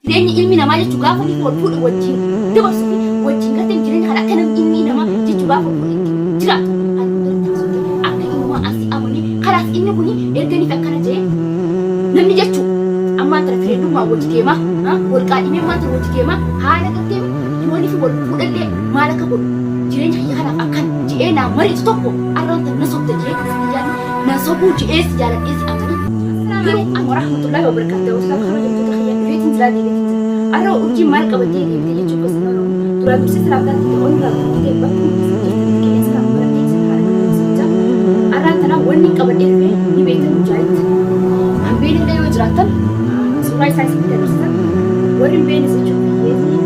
Jireenyi ilmi namaa jechuun gaafa inni wal fuudhe wajjin dabarsu fi wajjin gartee jireenya kana akka namni ilmi namaa jechuun gaafa wal fuudhe itti jiraatu kan hunda taasifte akka inumaa asii amanee kalaas inni kun erga inni akkana jedhee namni jechuun ammaan tana fireedummaa wajji deemaa wal qaadhimee ammaan tana wajji deemaa haala gartee yoonii fi wal fuudhallee maal akka godhu jireenya kiyya kanaaf akkan je'ee naa mariitu tokko arraan tana na sobda je'ee na sobuu je'ee si jaaladhee si amanee. Assalamu alaikum warahmatullahi wabarakatuh. Daawwattoota kabajamtoota kiyya dhufeetiin jira deebiitiin jira. Arra urjiin maal qabattee deebite jechuun gosa nama duraan dursee salaamtaan tiyya ol irraa gudditee bakka hundi isin jirtanitti qilleensa irraa baratee isin haala gammachuu jira. Arraan tana wanni qabadhee dhufe ni beektan mujaahitti. Hambeen illee yoo jiraattan suuraa isaa isinitti agarsiisa. Warri hin beeknes jechuun biyyeetii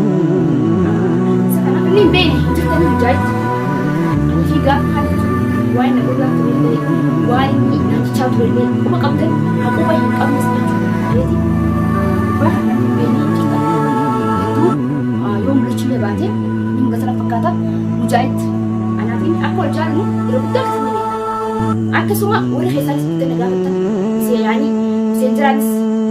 isa kana inni hin beekne hin jirtanii mujaahitti. Ani fi gaafa kan waan na godhaa turellee waan inni naan jechaa turellee quba qabdan haa quba hin qabnes jechuudha. Biyyeetii gubbaa kan hin beekne hin jirtan. Hedduu yoo mul'achuu baate ni mul'ata na fakkaata. Mujaahitti anaaf inni akka wal jaalannu yeroo guddaa akkasuma ni beekna. Akkasuma warri keessaanis dhuftee na gaafattan yaanii miseenjaraanis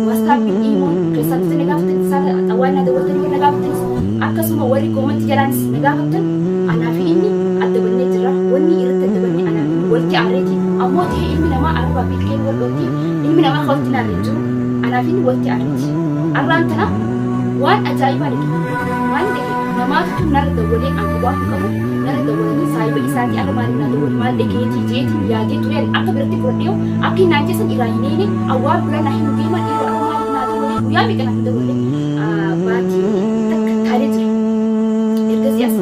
waastaappiin iimoon keessaan dhuftee na gaafattan isaan xawwaannaa daawwattanii warri na gaafattanis akkasuma warri koomantii jalaanis na gaafattan anaa fi inni adda bannee jirra. Wanni irratti adda bannee anaa fi inni walitti aareeti. Ammoo ta'ee ilmi namaa arrabaa fi ilkeen wal dhooti. Ilmi namaa kan walitti naarre hin jiru. Anaa fi inni walitti aareeti. Arraan tana waan ajaa'ibaa dhage. Maal dhage? Namaatu narra dawwalee an qubaa hin qabu. Narra dawwalanii saahiba isaatii arra maaliif naa dawwale maal dhageetii jeetiin yaadee ture ani akka biratti fudhadhee akka inni naan jeessan irraa hin eene awwaan bira naa hin deeman yeroo arra maaliif naa dawwalee guyyaa meeqa naaf hin dawwalle baatii takka taalee jira. Ergasii as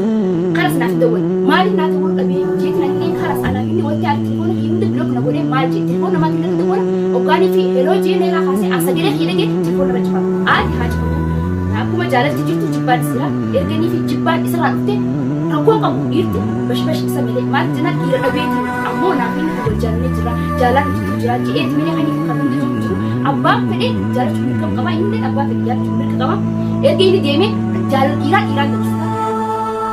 karas naaf hin dawwalle maaliif naa dawwalu dhabee jeetiin ani karas anaaf inni walitti aare telefoona kiyya hunda block na godhee maal jee telefoona namaatiin irra dawwala hoggaanii fi heloo jee meeraa kaasee an sagalee kiyya dhagee telefoona irra cufata aati haa cufatu. Akkuma jaalalti jirtu jibbaan jira. Erganii fi jibbaan isarraa dhufte rakkoo qabu dhiirti bashbash isa malee maal jennaan dhiira dhabeeti ammoo naaf inni wal jaalannee jira jaalaan jiru jira je'eeti malee kan kan hundi jiru jiru abbaan fedhe jaalachuu mirga qaba inni abbaa fedhe jaalachuu mirga qaba erga inni deeme jaalala dhiiraa dhiiraan dabarsita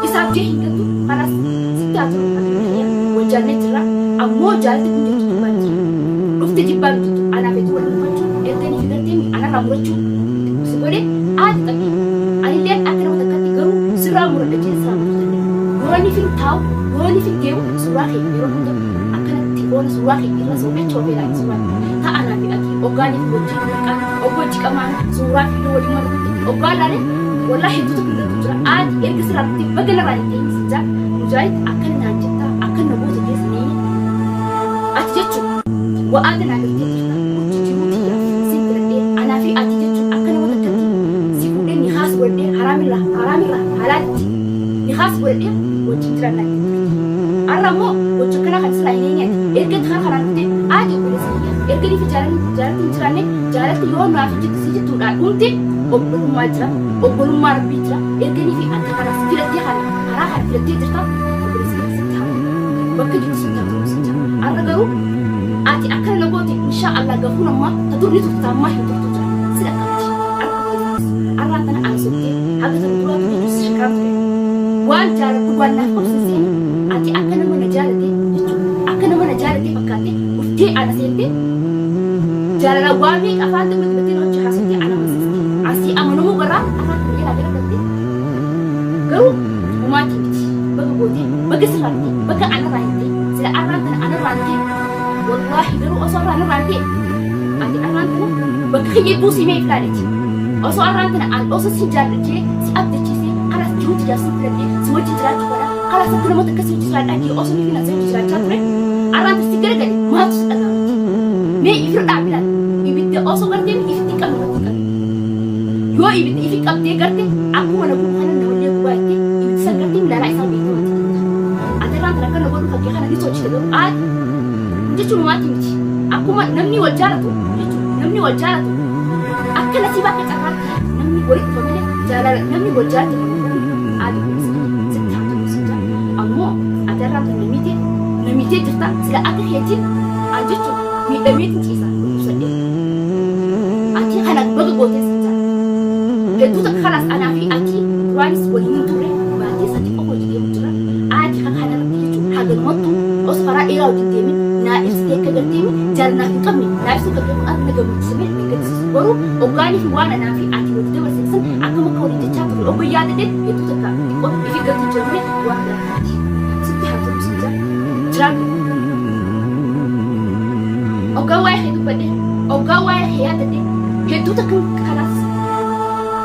isaaf jee hin gattu kanas sitti haa tolu habibi wal jaalannee jira ammoo jaalalti kun jirtu jibbaan jira dhufte jibbaan jirtu anaaf hedduu wal mufachuu erganii fi gartee anarraa murachuu si godhe aati xabii anilleen akka nama takkatti garuu sirraa muradha jee sirraa murachuu danda'e. Yeroo inni fin taa'u yeroo inni fin deemu suuraa kee yeroo hunda akkanatti oona suuraa kee irra soofee coofee laata suuraa kee ta'a anaa fi ati hoggaanii fi wajjin mirqaan hoggoo jiqamaan suuraa fi waliin malu hoggaa laale wallaa hedduu tokko irratti jira aati erga sirraa dhuftee baga narraa hin ta'in si jaa mujaahid akkana naan jettaa akkana na goota jee sinii ati jechuun wa'aada naa galtee jirta hojii jiruu tiyyaaf sin filadhee anaa fi ati jechuun akka nama takkatti si fuudhee ni haas godhadhee haraamirraa haraamirraa halaalitti ni haas godhadhee wajjin jiraannaa itti turte. Har'a immoo gocha akkanaa kan silaa hin eenye ati erga karaa kanaan dhuftee aati obboleessa kiyya erga ni fi jaalalli jaalalli hin jiraanne jaalalti yoo naaf jettu si jettuudhaan dhumte obbolummaa jira obbolummaa rabbii jira erga ni fi akka kanaas filattee kana karaa kana filattee jirta obboleessa kiyya sitti haa bakka jirtu sitti haa tolu sitti har'a garuu ati akkana na goote inshaa Allah gafuun ammaa ta dur ni turte ta ammaa hin turtu jira si dhaqqabdi har'aan tana ana sobdee haga tana duraa ture jechuun si shakkaan ture waan jaaladhu waan naaf qabsu seeni ati akka nama na jaalate jechuun akka nama na jaalate fakkaatte dhuftee ana seente jaalala waa meeqa afaan tokko dubbattee na wajji haasofte ana amansiiste asii amanamuu garraa afaan kana jalaa gara galte garuu humaatii miti baga gootee baga sirraa miti baga anarraa hin ta'e sila arraan tana anarraa hin ta'e wallaahi garuu osoo arraa anarraa hin ta'e ati arraan tana bakka kiyya buusii mee ilaaleeti osoo arraan tana an osoo si jaalladhee si abdachiisee kanas jiruuti jaarsi filadhee si wajjin jiraachuu fedha kanas akka namoota akkasii wajjin jiraadhaa jee osoo ni filan si wajjin jiraachaa ture arraan tana si garagale maaltu si dhaga'amti mee ifirra dhaabilaan ibidda osoo gartee ifitti qabne irratti qabe yoo ibidda ifi qabdee garte akkuma na gubu kana namallee gubaa itti ibiddi san gartee milaalaa isaa beekamatti ati arraan tana akkana godhu fakkii kana ni tolchite garuu aati jechuun maatii miti akkuma namni wal jaalatu jechuun namni wal jaalatu akka nasiibaa akka carraatti namni walitti dhufa malee jaalala namni wal jaalatu nama fuudhu aati kunis sitti haa tolu si jaa ammoo ati arraan tana namiitee namiitee jirta sila akka keetiin an jechuun miidhameetiin ciisa dhukkubsadhee ati kana baga gootee si jaa hedduu takka kalaas anaa fi ati duraanis waliin hin turre baatii sadi qofa hojii deemu jira ati kan kana irratti jechuun haganumattu osoo karaa dheeraa hojii deemin naa ibsitee akka garteemi jaalanaaf hin qabne naa ibsuu kan beeku ati na gammachiisa malee na gaddisiisu garuu hoggaanii fi waan anaa fi ati wajji dabarsine san Obbo yaadadhe hedduu takka xiqqoo ifi gatu jira malee waan biraa miti. Sitti haa tolu sin jira. Jiraadhu. Oggaa waa'ee kee dubbadhe, oggaa waa'ee kee yaadadhe hedduu takka kanaas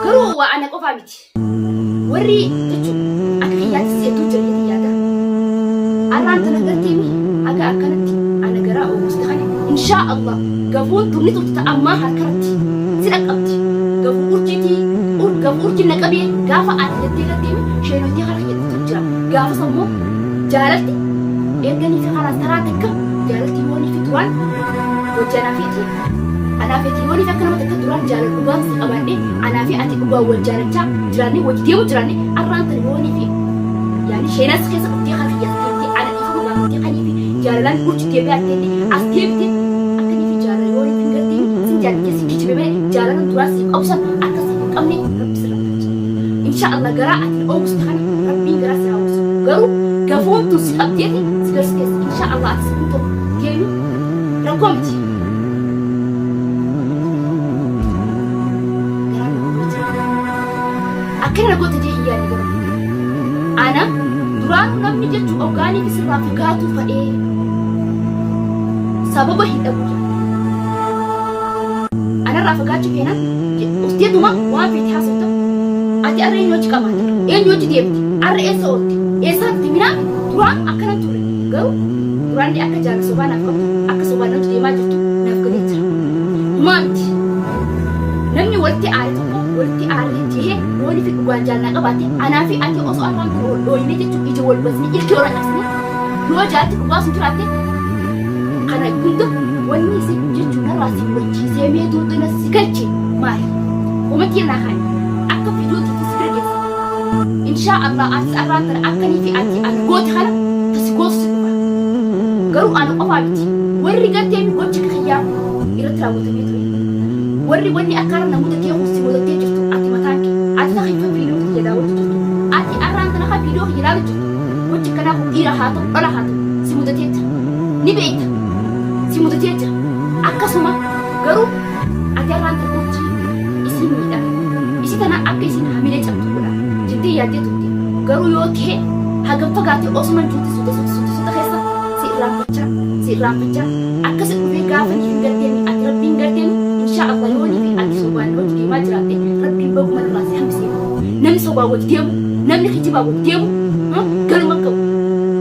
garuu waa ana qofaa miti. Warri jechuun akka kiyyaattis hedduu jira jedhee yaada. Arraan tana garteemi haga akkanatti ana garaa oowwiste kana inshaa Allah gafuun turni turte ta ammaa harkarratti si dhaqqabdi. Gafuu urjiitii ur gafuu urjiin na qabee gaafa ati jettee garteemi sheenoytee kara kiyya dhuftu jira. Gaafas ammoo jaalalti erganii fi karaa taraa takka jaalalti yoonii fi duraan hojii anaa fi ati anaa fi ati yoonii fi akka nama takka duraan jaalala dhugaan si qabaadhe anaa fi ati dhugaan wal jaalachaa jiraannee wajji deemu jiraanne arraan tana yoonii fi yaani sheenas keessa dhuftee kara kiyya as deebitee ana dhiifama gaafattee kanii fi jaalalaan urji deebi'ee atteellee as deebitee akkanii fi jaalala yoonii fi hin gartee sin jaallatee si kijibe malee jaalalan duraa siif qabu san akka siif hin qabne rabbi sirra tolche. Insha Allah garaa ati na oowwiste kana rabbiin garaa si haa oowwisu. Garuu gafoon tun si qabdeeti si garsitees insha Allah atis hin tolu deemi rakkoo miti. Garaa na gubate. Akkana na goote jee hin yaadne garuu. Ana duraanuu namni jechuun ogaanii fi sirraa fagaatuu fadhee sababa hin dhabu jedha. Anarraa fagaachuu feenaan usteetuma waan feete haasofta. Ati arra eenyu wajji qabaate? Eenyu wajji deemte? Arra eessa oolte? Eessaa dhufte? Minaa duraan akkana ture. Garuu duraan illee akka jaalala sobaa naaf qabdu, akka sobaan na wajji deemaa jirtu naaf galee jira. Humaa miti. Namni walitti aare tokko walitti aaree jehee yoonii fi dhugaan jaalala qabaatte anaa fi ati osoo arraan kana wal dhooyinee jechuun ija wal basnee ilkee wal cabsine yoo jaalatti dhugaa sun jiraatte kana hunda wanni si jechuun narraa si hubachiisee mee duudana si galche maali? Umatii naa kaani akka viidiyoo tiitti si bira geessa. Inshaa Allah atis arraan tana akkanii fi ati ana goote kana tasi gootu si dhufa. Garuu ana qofaa miti. Warri gartee mi gocha kiyyaa irratti raawwatamee ture. Warri wanni akka har'a na mudatee kun si mudattee jirtu ati mataan kee. Ati ta kiyya viidiyoo kiyya daawwachuu jirtu. Ati arraan tana ka viidiyoo kiyya ilaalu jirtu. Gochi akkanaa kun dhiira haa ta'u dhala haa ta'u si mudatee jira. Ni beekta. Si mudatee jira. Akkasuma garuu ati arraan tana urjii isii miidha. Isii tana akka isiin hamilee cabdu godha jettee yaaddee turte. Garuu yoo ta'e hagam fagaatee osuma jirti suuta suuta suuta suuta keessa si irraanfachaa si irraanfachaa akkasi dhufee gaafa ni hin garteemi ati rabbiin garteemi inshaa Allah yoo ni fi ati sobaan hojii deemaa jiraatte rabbiin baguma irraa si hambisee namni sobaan wajji deemu namni kijibaan wajji deemu galuma hin qabu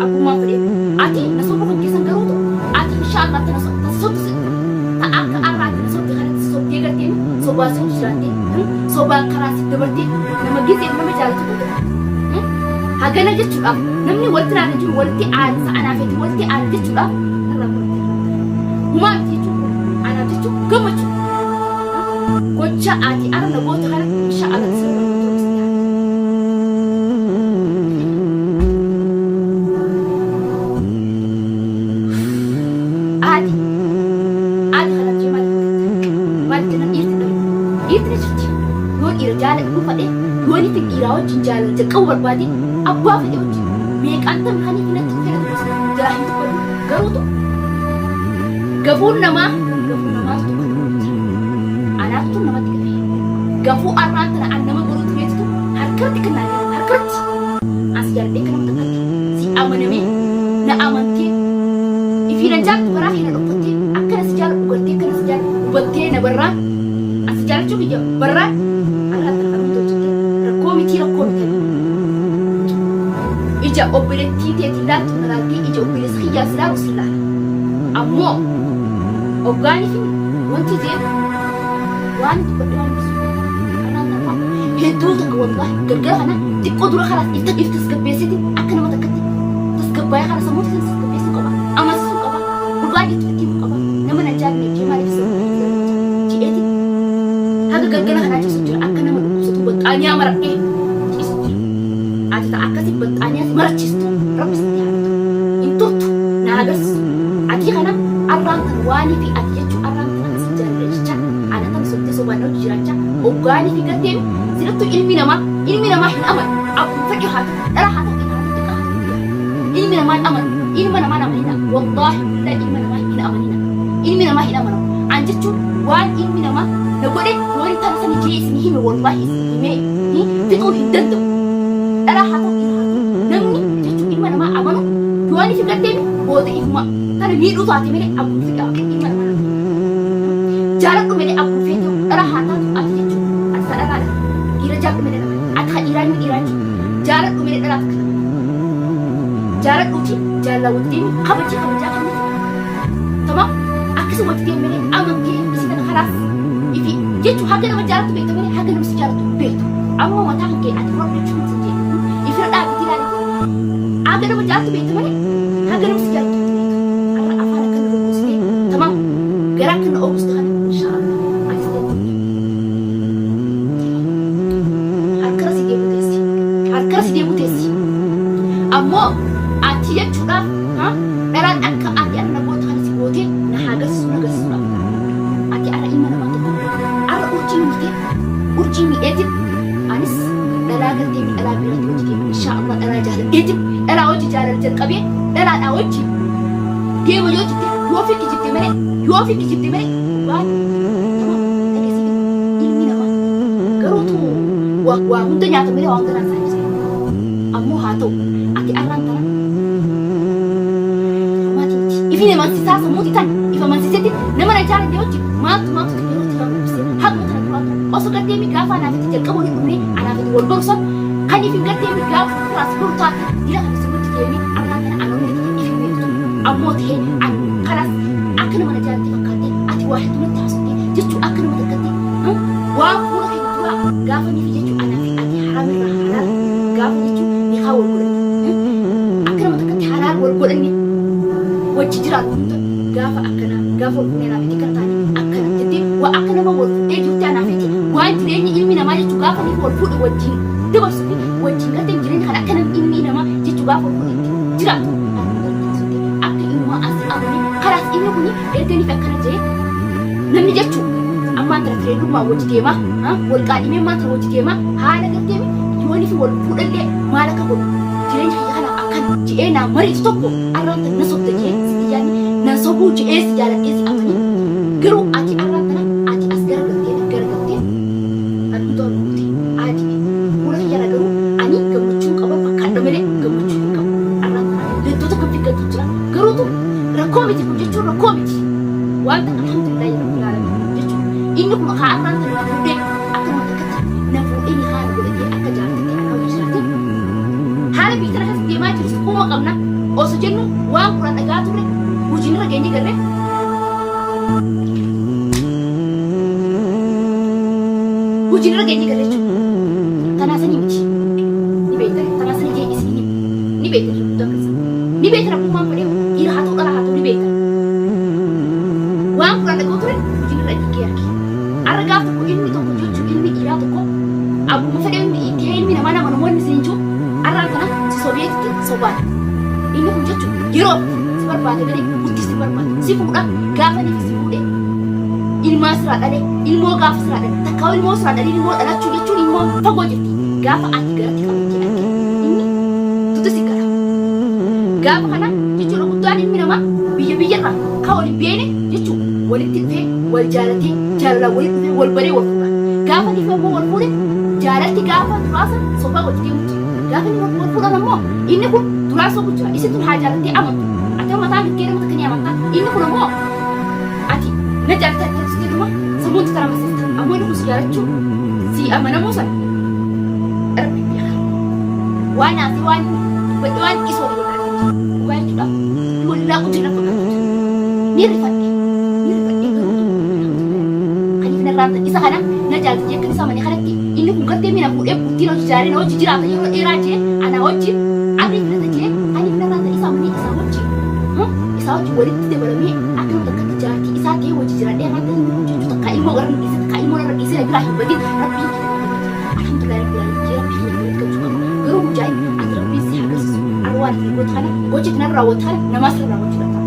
abbummaan fedhee ati na sobuu kan keessan garuutu ati inshaa Allah tana ta sobdu si dhufa ta akka arraati na sobde kanatti si sobdee garteemi sobaan si hojii jiraatte sobaan karaa si dabartee nama gizeef nama jaalatu tokko hagana jechuudhaaf namni walitti naannoo jiru walitti aansa anaa fedhi walitti aana jechuudhaaf narraa murtee humaa miti jechuun kun anaaf jechuun gammachuu gocha ati arra na goote kana insha Allah sirra Ati ati kana jee maal maal kennan dhiirti dhabu dhiirti ni jirti yoo dhiira jaaladhu fadhe yoo ni fi dhiiraa wajjin jaalala jalqabu barbaade abbaa fedhe wajjin meeqaan tam kan fi natti dhufee na dubbisa jalaa hin dubbadhu garuutu gafuun namaa gafuu namaatu tokko tokko jira anaatu namatti gafee gafuu arraan tana an nama godhuu tureetu harkatti kan naa harkatti as jaalladhee kan nama takkatti si amanamee na amantee ifii na jaaltu karaa kee na dhokfattee akkana si jaaladhu gartee akkana si jaaladhu hubattee na barraan asi jaalachuu kiyya barraan arraan tana kan hundi hojjettee rakkoo mitii rakkoo mitanii ija obboleettii teetiin laaltu na laaltee ija obboleessa kiyyaa si laalu si laala ammoo hoggaanii fi wanti jee waan dubbadhe waan ibsu arraan tana fa'a hedduu takka wallaahi gargara kana xiqqoo dura kalaas ifta if tasgabbeessiti akka nama takkatti tasgabbaa'ee kana sammuu isin tasgabbeessuu qaba amansiisuu qaba dhugaa jirtu itti himuu qaba nama na jaallanneef jee maaliif sababa je'eeti haga galgala kanaa ciisu jira akka nama dhukkubsatu baxxaaniyaa maradhee ciisu jira ati ta akkasi baxxaaniyaa si marachiistu rabbi sitti haa bitu hin turtu na agarsiisu ati kana arraan tan waanii fi ati jechuu arraan tan si jaalladha jecha ana tan sobdee sobaan hojii jiraachaa hoggaanii fi garteen silattuu ilmi namaa hin amanu akkuma fedhe haa ta'u dhala haa ta'u dhiira haa ta'u xiqqaa haa ta'u guddaa ilmi namaa hin amanu ilma namaa hin amanina wallaahi billahi ilma namaa hin amanina ilmi namaa hin amanamu an jechuun waan ilmi namaa na godhe yoon tana sani jee isin hime wallaahi isin himee fixuu hin danda'u. Dhalaa haa ta'u dhiira haa ta'u namni jechuun ilma namaa amanu yoon ifi garteemi booda ifuma tana miidhuu taate malee abbuu fedha ilma namaa nama jaaladhu malee abbuu feete dhalaa haa taatu ati jechuun ati ta dhalaadha dhiira jaaladhu malee nama ati ha dhiiraa inni dhiiraa jechuun jaaladhu malee dhalaa takka nama jaaladhuuti jaalalaa wajji deemi kabajii kabajaa kan Tamam akkasi wajji deemi malee amantee isii tana kalaas ifi jechuun haga nama jaalatu beekta malee haga nama si jaalatu hin beektu. Amma mataa kan kee ati fudhadhu jechuun sin jedhu ifira dhaabiti ilaaliti haga nama jaalatu beekta malee haga nama si jaalatu hin beektu. Arra afaan akkana rukkustee tamam garaa akkana oomishte kana inshaallah atis deemtu. Harkara si deemu teessi. Harkara si deemu teessi. Ammoo ati jechuudhaaf ha dhalaan akka ati arra na goote kana si gootee na haa garsiisu na garsiisuudhaaf. Ati arra ilma namaa tokko arra urjii miitee urjii miidheetiin anis dhalaa gartee mi dhalaa biraatti hojii deema inshaa Allah dhalaa jaaladheetiin dhalaa hojii jaalala jalqabee dhalaadhaa hojii deema yoo jette yoo fi kijibde malee yoo fi kijibde malee dhugaan tamam dhageessii ilmi namaa garuu tu waa hunda nyaata malee waa hunda naan saayibsa ammoo haa ta'u ati arraan tana homaati miti ifi amansiisaa sammuuti tan if amansiisetti nama na jaaladhe wajji maaltu maaltu yeroo itti barbaachise haguma tana duraatu osoo gartee mi gaafa anaaf itti jalqabu ni dhumne anaaf itti wal barsan kan ifin gartee mi gaafa firaas boru taate dila kana si wajji deemee arraan tana ana hundi kiyya ifin beektu ammoo ta'ee an kalaas akka nama na jaalatte fakkaattee ati waa hedduu natti haasofte jechuu akka nama takkatti waan fuula keenya duraa gaafa nifi jechuu anaa fi ati haramirraa halaal gaafa jechuu nikaa wal godhanne akka nama takkatti halaal wal godhanne wajji jiraatu hunda gaafa akkanaa gaafa wal fuunee anaa fi ati akkana taane akkana jettee waa akka nama wal fuudhee jirutti anaa fi ati waan jireenyi ilmi namaa jechuu gaafa nifi wal fuudhe wajjin dabarsuu fi wajjin gartee jireenya kana akka namni ilmi namaa jechuu gaafa wal fuudhe itti jiraatu akka ilmaa as amane kalaas inni kuni erga nifi akkana jee namni jechuu ammaan tana fireedummaa wajji deemaa wal qaadhimee ammaan tana wajji deemaa haala gartee yoo nifi wal fuudhallee maal akka godhu jireenya kiyya kanaaf akkan je'ee naa mariitu tokko arraan tana na sobda jee sitti yaadni nan sobuu je'ee si jaaladhee si amane garuu ati arraan tana ati as garagaltee na garagaltee an hundaa ol guute aadi fuula kiyyarra garuu ani gammachuun qaba fakkaadha malee gammachuu hin qabu arraan tana gaddoota kan figgatu jira garuutu rakkoo miti kun jechuun rakkoo miti waan takka alhamdulillahi rabbil alamin jechuun inni kun haa arraan tana na fuudhee akka nama takkatti na fuudhee ni haala godhatee akka jaartitti ana hojii jiraate haala biyya tana keessa deemaa jirus quuma qabna osoo jennu waan kuraan dhagaa turre hojiin irra geenye garree hojiin irra geenye garree jechuudha. Tanaa sanii miti. Ni beektan tanaa sanii jee isin ni beektan guddaa keessa. Ni beektan abbummaan fedhe dhiira haa ta'u dhala haa ta'u ni beektan. Waan kuraan dhaga'u ture hojiin irra dhiigee arge. Arra gaaf tokko ilmi tokko jechuun ilmi dhiiraa tokko abbuma fedhe ta'ee ilmi namaa nama namoonni isin jiru arraan kana si sobeetitti sobaan. Inni kun jechuun yeroo si barbaade malee bultii si barbaade si fuudha gaafa inni si fuudhe ilmaa siraa dhale ilmoo gaafa siraa dhale takkaa ilmoo siraa dhale ilmoo dhalachuu jechuun ilmoo fagoo jirti gaafa ati garatti qabattee arge inni tutu si gara. Gaafa kana jechuudha guddaan ilmi namaa biyya biyyarraa kan wal hin beekne jechuun walitti dhufee wal jaalatee jaalalaan walitti dhufee wal baree wal fuudha. Gaafa inni immoo wal fuudhe jaalalti gaafa duraa san sobaa wajji deemu jira. Gaafa inni wal fuudhan ammoo inni kun duraa sobu jira. Isin tun haa jaalattee amantu. Ati amma mataa kee nama takka ni amantaa. Inni kun ammoo ati na jaalattee ati teessitee duma sammuun tana masiista. Ammoo inni kun si jaalachuu si amanamuu sana rabbi beeka. Waan haasee waan dubbadhe waan dhiisoo wal jira. Dhugaa jechuudha. Wallaa ujirra fakkaatu jira. Ni rifadhe. Ni rifadhe garuu alhamdulillah. Kaniif narraan ta'e isa kana na jaalati akka isa mane kanatti inni kun gartee mina fuudhee bultii na hojii jaaree na hojii jiraata yeroo dheeraa jee ana wajjin arrii filata jee kaniif narraan ta'e isa mane isa wajjin isaa wajjin walitti dabalamee akka nama takkatti jaartii isaa ta'ee wajji jiraadhee irraan ta'e inni kun jechuu takka ilmoo gara dhiise takka ilmoo narra dhiise na biraa hin badin rabbiin kiyya alhamdulillah rabbil alamin jee rabbii kiyya galata galchuu qaba garuu mujaahid ati rabbiin si haa agarsiisu arwaan ati goota kana gocha ati narra raawwatte kana namaas irra raawwachuu danda'a.